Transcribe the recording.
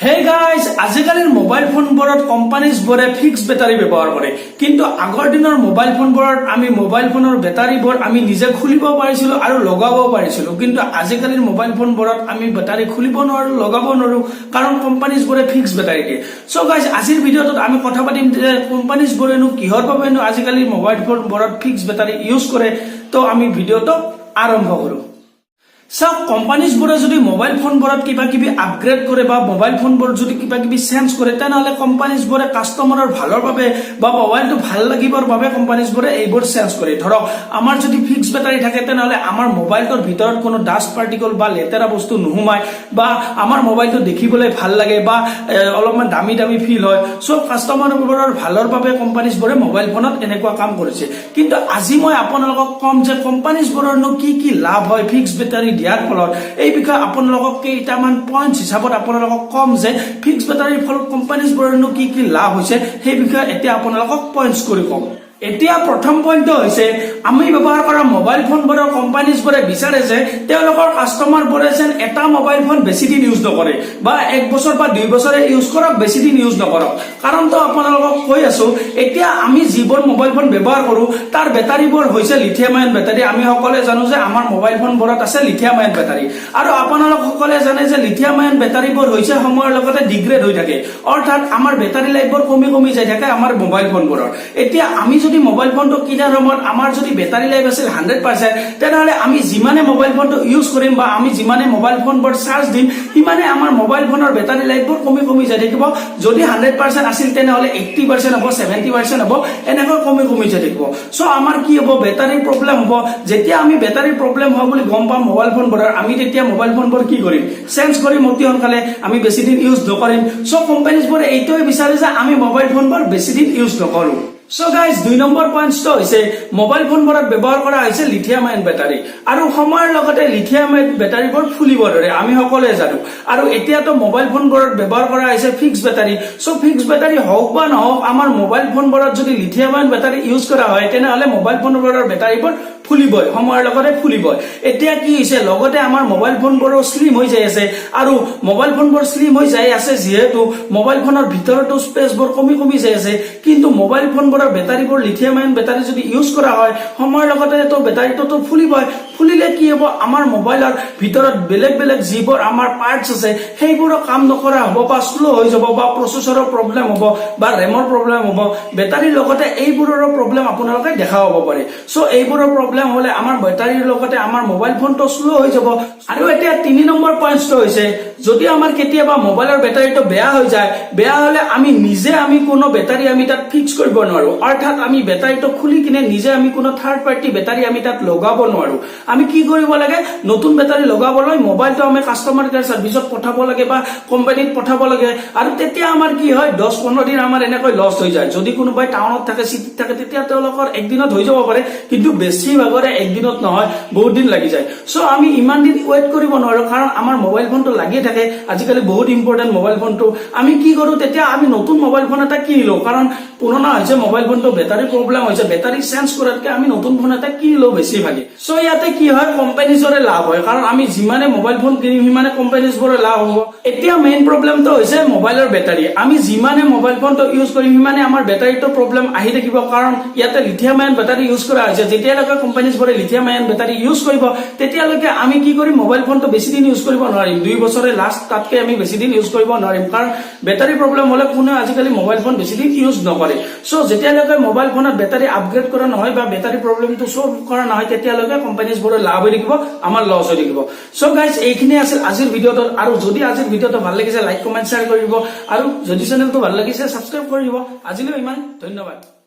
Hey guys, আজিকালিৰ mobile ফোনবোৰত কোম্পানীজবোৰে fix battery ব্যৱহাৰ কৰে। কিন্তু আগৰ দিনৰ মোবাইল ফোনবোৰত আমি মোবাইল ফোনৰ বেটাৰীবোৰ আমি নিজে খুলিব পাৰিছিলো আৰু লগাব পাৰিছিলো। কিন্তু আজিকালিৰ মোবাইল ফোনবোৰত আমি বেটাৰী খুলিব নোৱাৰো, লগাব নোৱাৰো, কাৰণ কোম্পানীজবোৰে ফিক্স বেটাৰী দিয়ে। চ' গাইজ, আজিৰ ভিডিঅ'টোত আমি কথা পাতিম যে কোম্পানীজবোৰেনো কিহৰ বাবেনো আজিকালি মোবাইল ফোনবোৰত ফিক্স বেটাৰী ইউজ কৰে। তো আমি ভিডিঅ'টো আৰম্ভ কৰোঁ। চাওক, কোম্পানীজবোৰে যদি মোবাইল ফোনবোৰত কিবা কিবি আপগ্ৰেড কৰে বা মোবাইল ফোনবোৰ যদি কিবা কিবি চেঞ্জ কৰে, তেনেহ'লে কোম্পানীজবোৰে কাষ্টমাৰৰ ভালৰ বাবে বা মোবাইলটো ভাল লাগিবৰ বাবে কোম্পানীজবোৰে এইবোৰ চেঞ্জ কৰে। ধৰক, আমাৰ যদি ফিক্স বেটাৰী থাকে, তেনেহ'লে আমাৰ মোবাইলটোৰ ভিতৰত কোনো ডাষ্ট পাৰ্টিকল বা লেতেৰা বস্তু নোসোমায় বা আমাৰ মোবাইলটো দেখিবলৈ ভাল লাগে বা অলপমান দামী দামী ফিল হয়। চ' কাষ্টমাৰবোৰৰ ভালৰ বাবে কোম্পানীজবোৰে মোবাইল ফোনত এনেকুৱা কাম কৰিছে। কিন্তু আজি মই আপোনালোকক ক'ম যে কোম্পানীজবোৰৰনো কি কি লাভ হয় ফিক্স বেটাৰী দিয়াৰ ফলত। এই বিষয়ে আপোনালোকক কেইটামান পইণ্টছ হিচাপত আপোনালোকক ক'ম যে ফিক্স বেটাৰীৰ ফলত কোম্পানীজবোৰৰনো কি কি লাভ হৈছে, সেই বিষয়ে এতিয়া আপোনালোকক পইণ্টছ কৰি ক'ম। এতিয়া প্ৰথম পইণ্টটো হৈছে, আমি ব্যৱহাৰ কৰা মোবাইল ফোনবোৰৰ কোম্পানীজবোৰে বিচাৰে যে তেওঁলোকৰ কাষ্টমাৰবোৰে যেন এটা মোবাইল ফোন বেছি দিন ইউজ নকৰে বা এক বছৰ বা 2 বছৰে ইউজ কৰক, বেছি দিন ইউজ নকৰক। কাৰণটো আপোনালোকক কৈ আছো। এতিয়া আমি যিবোৰ মোবাইল ফোন ব্যৱহাৰ কৰো, তাৰ বেটাৰীবোৰ হৈছে লিথিয়াম আয়ন বেটাৰী। আমি সকলোৱে জানো যে আমাৰ মোবাইল ফোনবোৰত আছে লিথিয়াম আয়ন বেটাৰী। আৰু আপোনালোক সকলোৱে জানে যে লিথিয়াম আয়ন বেটাৰীবোৰ হৈছে সময়ৰ লগতে ডিগ্ৰেড হৈ থাকে, অৰ্থাৎ আমাৰ বেটাৰী লাইফবোৰ কমি কমি যাই থাকে আমাৰ মোবাইল ফোনবোৰৰ। এতিয়া আমি যদি মোবাইল ফোনটো কিনাৰ সময়ত আমাৰ যদি বেটাৰী লাইফ আছিল 100%, তেনেহ'লে আমি যিমানে মোবাইল ফোনটো ইউজ কৰিম বা আমি যিমানে মোবাইল ফোনবোৰ চাৰ্জ দিম, সিমানে আমাৰ মোবাইল ফোনৰ বেটাৰী লাইফবোৰ কমি কমি যাই থাকিব। যদি 100% আছিল, তেনেহ'লে 80% হ'ব, 70% হ'ব, এনেকৈ কমি কমি যাই থাকিব। চ' আমাৰ কি হ'ব? বেটাৰীৰ প্ৰব্লেম হ'ব। যেতিয়া আমি বেটাৰীৰ প্ৰব্লেম হোৱা বুলি গম পাম মোবাইল ফোনবোৰৰ, আমি তেতিয়া মোবাইল ফোনবোৰ কি কৰিম? চেঞ্জ কৰিম অতি সোনকালে। আমি বেছি দিন ইউজ নকৰিম। চ' কোম্পানীজবোৰে এইটোৱে বিচাৰে যে আমি মোবাইল ফোনবোৰ বেছি দিন ইউজ নকৰো। চ' গাইজ, 2 নম্বৰ পইণ্টটো হৈছে, মোবাইল ফোনবোৰত ব্যৱহাৰ কৰা হৈছে লিথিয়াম আয়ন বেটাৰী আৰু সময়ৰ লগতে লিথিয়াম আয়ন বেটাৰীবোৰ ফুলিব ধৰে, আমি সকলোৱে জানো। আৰু এতিয়াতো মোবাইল ফোনবোৰত ব্যৱহাৰ কৰা হৈছে ফিক্স বেটাৰী। চ' ফিক্স বেটাৰী হওক বা নহওক, আমাৰ মোবাইল ফোনবোৰত যদি লিথিয়াম আয়ন বেটাৰী ইউজ কৰা হয়, তেনেহ'লে মোবাইল ফোনবোৰৰ বেটাৰীবোৰ ফুলিবই, সময়ৰ লগতে ফুলিবই। এতিয়া কি হৈছে, লগতে আমাৰ মোবাইল ফোনবোৰো শ্লিম হৈ যাই আছে। আৰু মোবাইল ফোনবোৰ শ্লিম হৈ যাই আছে যিহেতু, মোবাইল ফোনৰ ভিতৰতো স্পেচবোৰ কমি কমি যাই আছে। কিন্তু মোবাইল ফোনবোৰৰ বেটাৰীবোৰ লিথিয়াম আয়ন বেটাৰী যদি ইউজ কৰা হয়, সময়ৰ লগতে তো বেটাৰীটোতো ফুলিবই। ফুলিলে কি হ'ব? আমাৰ মোবাইলৰ ভিতৰত বেলেগ বেলেগ যিবোৰ আমাৰ পাৰ্টছ আছে, সেইবোৰো কাম নকৰা হ'ব বা শ্ল' হৈ যাব বা প্ৰচেছৰৰ প্ৰব্লেম হ'ব বা ৰেমৰ প্ৰব্লেম হ'ব। বেটাৰীৰ লগতে এইবোৰৰো প্ৰব্লেম আপোনালোকে দেখা পাব পাৰে। চ' এইবোৰৰ প্ৰব্লেম হ'লে আমাৰ বেটাৰীৰ লগতে আমাৰ মোবাইল ফোনটো শ্ল' হৈ যাব। আৰু এতিয়া 3 নম্বৰ পইণ্টটো হৈছে, যদি আমাৰ কেতিয়াবা মোবাইলৰ বেটাৰীটো বেয়া হৈ যায়, বেয়া হ'লে আমি নিজে আমি কোনো বেটাৰী আমি তাত ফিক্স কৰিব নোৱাৰো। অৰ্থাৎ আমি বেটাৰীটো খুলি কিনে নিজে আমি কোনো থাৰ্ড পাৰ্টি বেটাৰী আমি তাত লগাব নোৱাৰো। আমি কি কৰিব লাগে? নতুন বেটাৰী লগাবলৈ মোবাইলটো আমি কাষ্টমাৰ কেয়াৰ চাৰ্ভিচত পঠাব লাগে বা কোম্পানীত পঠাব লাগে। আৰু তেতিয়া আমাৰ কি হয়, 10-15 দিন আমাৰ এনেকৈ লছ হৈ যায়। যদি কোনোবাই টাউনত থাকে, চিটিত থাকে, তেতিয়া তেওঁলোকৰ একদিনত হৈ যাব পাৰে। কিন্তু বেছিভাগৰে একদিনত নহয়, বহুত দিন লাগি যায়। চ' আমি ইমান দিন ৱেইট কৰিব নোৱাৰো, কাৰণ আমাৰ মোবাইল ফোনটো লাগিয়ে থাকে। আজিকালি বহুত ইম্পৰ্টেণ্ট মোবাইল ফোনটো। আমি কি কৰো তেতিয়া? আমি নতুন মোবাইল ফোন এটা কিনি লওঁ, কাৰণ পুৰণা হৈছে মোবাইল ফোনটো, বেটাৰী প্ৰব্লেম হৈছে। বেটাৰী চেঞ্জ কৰাতকে আমি নতুন ফোন এটা কিনি লওঁ বেছিভাগে। চ' ইয়াতে কি হয়, কোম্পানীজৰে লাভ হয়, কাৰণ আমি যিমানে মোবাইল ফোন কিনিম, সিমানে কোম্পানীজবোৰে লাভ হ'ব। এতিয়া মেইন প্ৰব্লেমটো হৈছে মোবাইলৰ বেটাৰী। আমি যিমানে মোবাইল ফোনটো ইউজ কৰিম, সিমানে আমাৰ বেটাৰীটো প্ৰব্লেম আহি থাকিব, কাৰণ ইয়াতে লিথিয়াম আয়ন বেটাৰী ইউজ কৰা হৈছে। যেতিয়ালৈকে কোম্পানীজবোৰে লিথিয়াম আয়ন বেটাৰী ইউজ কৰিব, তেতিয়ালৈকে আমি কি কৰিম? মোবাইল ফোনটো বেছি দিন ইউজ কৰিব নোৱাৰিম। 2 বছৰে লাষ্ট, তাতকে আমি বেছি দিন ইউজ কৰিব নোৱাৰিম, কাৰণ বেটাৰী প্ৰব্লেম হ'লে কোনেও আজিকালি মোবাইল ফোন বেছি দিন ইউজ নকৰে। চ' যেতিয়ালৈকে মোবাইল ফোনত বেটাৰী আপগ্ৰেড কৰা নহয় বা বেটাৰী প্ৰব্লেমটো চল্ভ কৰা নহয়, তেতিয়ালৈকে কোম্পানীজবোৰৰ লাভ হৈ থাকিব, আমাৰ লছ হৈ থাকিব। চ' গাইজ, এইখিনি আছিল আজিৰ ভিডিঅ'টোত। আৰু যদি আজিৰ ভিডিঅ'টো ভাল লাগিছে, লাইক, কমেণ্ট, শ্বেয়াৰ কৰি দিব আৰু যদি চেনেলটো ভাল লাগিছে, ছাবস্ক্ৰাইব কৰি দিব। আজিলৈ ইমান, ধন্যবাদ।